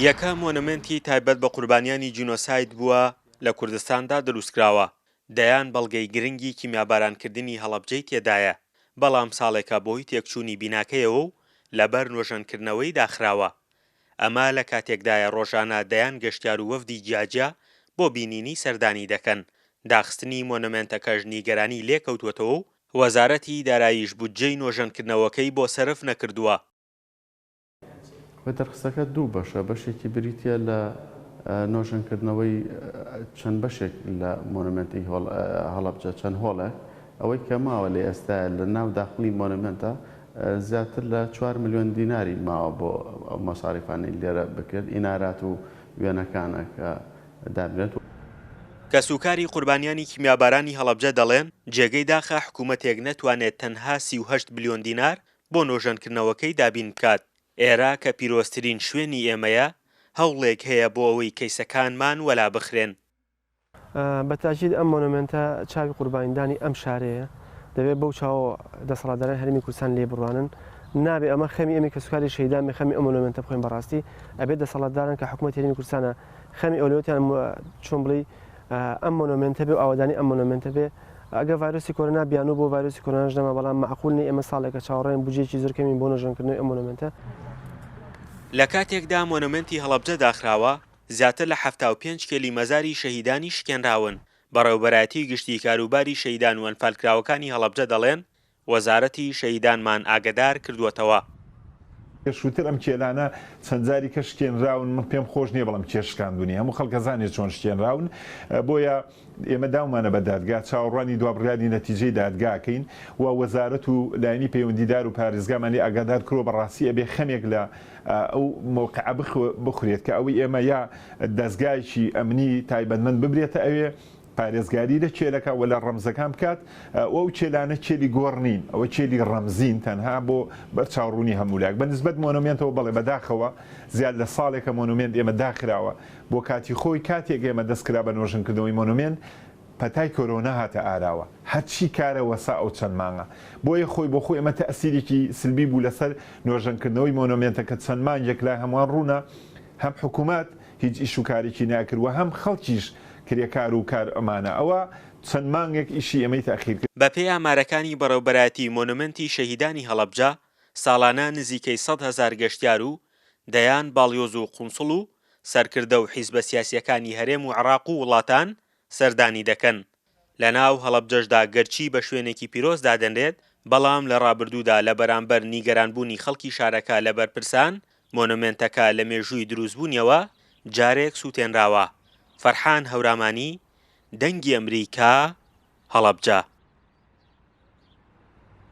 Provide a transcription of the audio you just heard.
یەکەم مۆنۆمێنتی تایبەت بە قوربانیانی جینۆساید بووە لە کوردستاندا دروستکراوە، دەیان بەڵگەی گرنگی کیمیابارانکردنی هەڵەبجەی تێدایە، بەڵام ساڵێکە بەهۆی تێکچوونی بیناکەیەوە و لەبەر نۆژەنکردنەوەی داخراوە. ئەمە لە کاتێکدایە ڕۆژانە دەیان گەشتیار و وەفدی جیاجیا بۆ بینینی سەردانی دەکەن، داخستنی مۆنۆمێنتەکەش نیگەرانی لێکەوتووەتەوە و وەزارەتی داراییش بودجەی نۆژەنکردنەوەکەی بۆ سەرف نەکردووە. خۆی دەرخستەکە دوو بەشە، بەشێکی بریتییە لە نۆژەنکردنەوەی چەند بەشێک لە مۆنۆمێنتی هەڵەبجە، چەند هۆڵێک، ئەوەی کە ماوە لە ئێستایا لە ناو داخڵی مۆنۆمێنتە زیاتر لە چوار ملیۆن دیناری ماوە بۆ ئەو مەساریفانەی لێرە بکرێت، ئینارات و وێنەکانە کە دابنرێت. کەسوکاری قوربانیانی کیمیابارانی هەڵەبجە دەڵێن، جێگەی داخە حکومەتێک نەتوانێت تەنها 38 بلیۆن دینار بۆ نۆژەنکردنەوەکەی دابین بکات، ئێرە کە پیرۆزترین شوێنی ئێمەیە، هەوڵێک هەیە بۆ ئەوەی کەیسەکانمان وەلا بخرێن. بە تاکید ئەم مۆنۆمێنتە چاوی قوربانیدانی ئەم شارەیە، دەبێت بەو چاوەوە دەسەڵاتدارانی هەرێمی کوردستان لێی بڕوانن، نابێ ئەمە خەمی ئێمەی کەسوکاری شەهیدان بێ خەمی ئەم مۆنۆمێنتە بخۆین بەڕاستی ئەبێت دەسەڵاتداران کە حکومەتی هەرێمی کوردستانە خەمی ئەولەویەتیان چۆن بڵێی ئەم مۆنۆمێنتە بێ و ئاوەدانی ئەم مۆنۆمێنتە بێ ئەگەر ڤایرۆسی کۆرۆنا بیانوو بۆ ڤایرۆسی کۆرۆناش نەما بەڵام مەعقول نیە ئێمە ساڵێکە چاوەڕێین بودجەیەکی زۆر کەمین بۆ نۆژەنکردنەوەی ئەم مۆنۆمێنتە. لە کاتێکدا مۆنۆمێنتی هەڵەبجە داخراوە، زیاتر لە 75 کێلی مەزاری شەهیدانی شکێنراون، بەڕێوەبەرایەتیی گشتیی کاروباری شەهیدان و ئەنفالکراوەکانی هەڵەبجە دەڵێن، وەزارەتی شەهیدانمان ئاگەدار کردووەتەوە. پێشووتر ئەم کێلانە چەند جاری کە شکێنراون، من پێم خۆش نییە بڵێم کێ شکاندونی، هەموو خەڵک ئەزانێت چۆن شکێنراون، بۆیە ئێمە داومانە بە دادگا، چاوەڕوانی دوابڕیاری نەتیجەی دادگا ئەکەین و وەزارەت و لایەنی پەیوەندیدار و پارێزگامان لێ ئاگادار کردووە، بەڕاستی ئەبێ خەمێک لە ئەو مەوقعە بخورێت کە ئەوەی ئێمە یا دەزگایەکی ئەمنی تایبەتمەند ببرێتە ئەوێ، پارێزگاری لە کێلەکە و لە ڕەمزەکان بکات و ئەو کێلانە کێلی گۆڕ نین، ئەوە کێلی ڕەمزین تەنها بۆ بەرچاوڕوونی هەموو لایەک. بە نسبەت مۆنۆمێنتەوە بەڵێ بەداخەوە زیاد لە ساڵێکە مۆنۆمێنت ئێمە داخراوە، بۆ کاتی خۆی کاتێک ئێمە دەست کرا بە نۆژەنکردنەوەی مۆنۆمێنت پەتای کۆرۆنا هاتە ئاراوە هەرچی کارە وەسا ئەو چەند مانگە بۆیە خۆی بۆ خۆی ئەمە تەئسیرێکی سلبی بوو لەسەر نۆژەنکردنەوەی مۆنۆمێنتەکە چەند مانگێک لای هەمووان ڕوونە هەم حکومەت هیچ ئیش و کارێکی نەئەکرد و هەم خەڵکیش کرێکار و کار ئەمانە ئەوە چەند مانگێک ئیشی ئێمەی تەئخیر کرد. بەپێی ئامارەکانی بەڕێوبەرایەتی مۆنۆمێنتی شەهیدانی هەڵەبجە، ساڵانە نزیکەی 100,000 گەشتیار و دەیان باڵیۆز و قونسڵ و سەرکردە و حیزبە سیاسییەکانی هەرێم و عێراق و وڵاتان سەردانی دەکەن. لەناو هەڵەبجەشدا گەرچی بە شوێنێکی پیرۆز دادەنرێت، بەڵام لە ڕابردوودا لە بەرامبەر نیگەرانبوونی خەڵکی شارەکە لە بەرپرسان، مۆنۆمێنتەکە لە مێژووی دروستبوونیەوە جارێک سووتێنراوە. فەرحان هەورامانی، دەنگی ئەمریکا، هەڵەبجە.